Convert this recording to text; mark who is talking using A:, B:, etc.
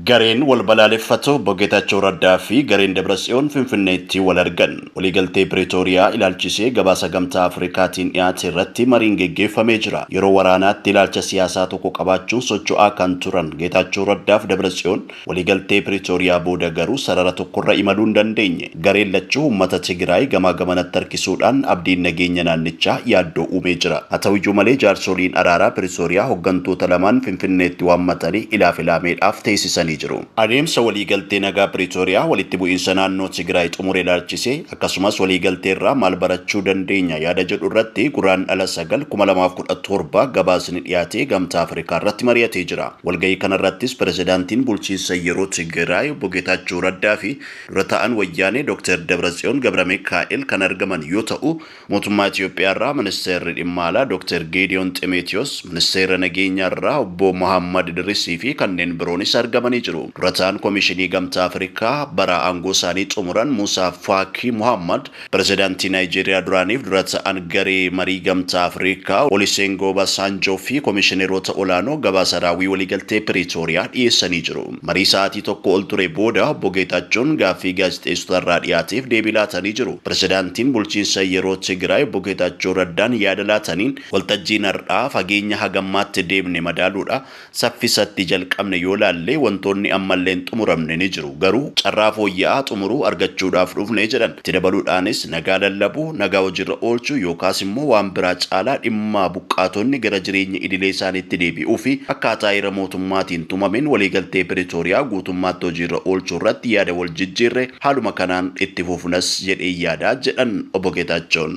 A: Gareen wal balaaleffatu Obbo Geetaachoo Raddaa fi gareen Dabratsiyoon Finfinneetti wal argan. Waliigaltee Piriitooriyaa ilaalchisee gabaasa Gamtaa Afrikaatiin dhiyaate irratti mariin geggeeffamee jira. Yeroo waraanaatti ilaalcha siyaasaa tokko qabaachuun socho'aa kan turan Geetaachoo Raddaa fi Dabratsiyoon waliigaltee Piriitooriyaa booda garuu sarara tokkorra imaluu hin dandeenye. Gareen lachuu uummata Tigraay gamaa gamanatti harkisuudhaan abdiin nageenya naannichaa yaaddoo uumee jira. Haa ta'uyyuu malee jaarsoliin araaraa Piriitooriyaa hoggantoota lamaan Finfinneetti waammatanii ilaaf ilaameedhaaf teessisanii jiru. Adeemsa waliigaltee nagaa Piriitooriyaa walitti bu'iinsa naannoo Tigraay xumure ilaalchisee akkasumas waliigaltee irraa maal barachuu dandeenya yaada jedhu irratti Guraandhala 9, 2017 gabaasni dhiyaatee Gamtaa Afrikaa irratti mari'atee jira. Walgahii kanarrattis Pirezidaantiin Bulchiinsa Yeroo Tigraay Obbo Geetaachoo Raddaa fi dura taa'aan Wayyaanee Dr. Dabratsiyoon Gabramikaa'el kan argaman yoo ta'u, mootummaa Itiyoophiyaa irraa Ministeerri Dhimma Alaa Dr. Geediyoon Ximeetiyoos, Ministeera Nageenyaa irraa Obbo Mohaammad Idrisii fi kanneen biroonis argamanii jiru. Dura taa'aan Komishinii Gamtaa Afrikaa bara aangoo isaanii xumuran Muusaa Faakii Mohaammad, Pirezidaantii Naayijeeriyaa duraaniif dura ta'an garee marii Gamtaa Afrikaa Oliseengo Obasaanjoo fi komishineroota olaanoo gabaasa raawwii waliigaltee Piriitooriyaa dhiyeessanii jiru. Marii sa'aatii tokko ol ture booda Obbo Geetaachoon gaaffii gaazexeessota irraa dhiyaateef deebii laatanii jiru. Pirezidaantiin bulchiinsa yeroo Tigraay Obbo Geetaachoo Raddaan yaada laataniin waltajjiin har'aa fageenya hagammaatti deemne madaaluudha. Saffisa itti jalqabne yoo laalle wantoonni ammallee hin xumuramne ni jiru. Garuu carraa fooyya'aa xumuruu argachuudhaaf dhufne jedhan. Itti dabaluudhaanis nagaa lallabuu, nagaa hojiirra oolchuu yookaas immoo waan biraa caalaa dhimma buqqaatonni gara jireenya idilee isaaniitti deebi'uu fi akkaataa heera mootummaatiin tumameen waliigaltee Piritooriyaa guutummaatti hojiirra oolchuu irratti yaada wal jijjiirre haaluma kanaan itti fufnas jedheen yaada jedhan Obbo Geetaachoon.